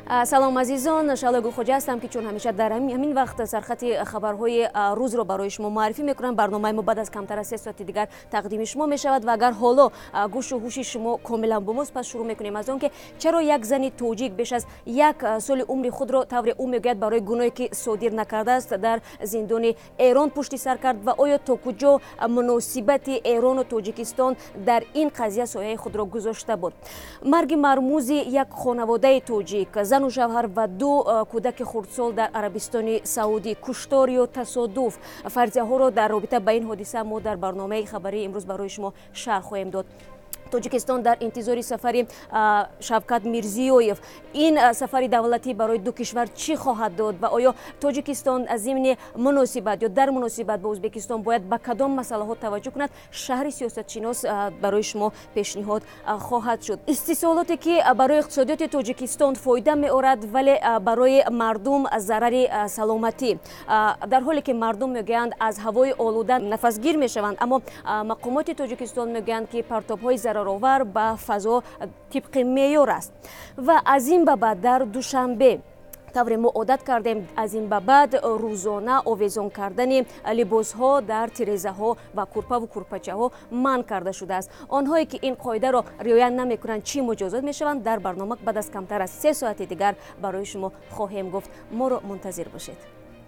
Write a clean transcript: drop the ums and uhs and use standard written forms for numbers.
Салом, азизон! Шаҳлои Гулхоҷа ҳастам, ки чун ҳамеша дар ҳамин вақт сархати хабарҳои рӯзро барои шумо муаррифӣ мекунам. Барномаи мо баъд аз камтар аз 3 соати дигар тақдими шумо мешавад ва агар ҳоло гӯшу ҳуши шумо комилан бо мост, пас шурӯъ мекунем аз он ки чаро як зани тоҷик беш аз як соли умри худро, тавре ӯ мегӯяд, барои гуноҳе ки содир накардааст, дар зиндони Эрон пушти сар кард ва оё то куҷо муносибати Эрону Тоҷикистон дар ин қазия сояи худро гузошта буд. Марги мармузи як хонаводаи тоҷик, зану шавҳар ва ду кӯдаки хурдсол дар Арабистони Саудӣ, куштор ё тасодуф? Фарзияҳоро дар робита ба ин ҳодиса мо дар барномаи хабарии имрӯз барои шумо шарҳ хоҳем дод. Тоҷикистон дар интизори сафари Шавкат Мирзиёев. Ин сафари давлатӣ барои ду кишвар чӣ хоҳад дод ва оё Тоҷикистон аз зимни муносибат ё дар муносибат ба Ӯзбекистон бояд ба кадом масъалаҳо таваҷҷӯҳ кунад? Шарҳи сиёсатшинос барои шумо пешниҳод хоҳад шуд. Истеҳсолоте ки барои иқтисодиёти Тоҷикистон фоида меорад, вале барои мардум зарари саломатӣ. Дар ҳоле ки мардум мегӯянд, аз ҳавои олуда нафасгир мешаванд, аммо мақомоти Тоҷикистон мегӯянд, ки партобҳои зараровар ба фазо тибқи меъёр аст. Ва аз ин ба баъд дар Душанбе, тавре мо одат кардем, аз ин ба баъд рӯзона овезон кардани либосҳо дар тирезаҳо ва курпаву курпачаҳо манъ карда шудааст. Онҳое ки ин қоидаро риоя намекунанд, чӣ муҷозот мешаванд? Дар барнома баъд аз камтар аз 3 соати дигар барои шумо хоҳем гуфт. Моро мунтазир бошед.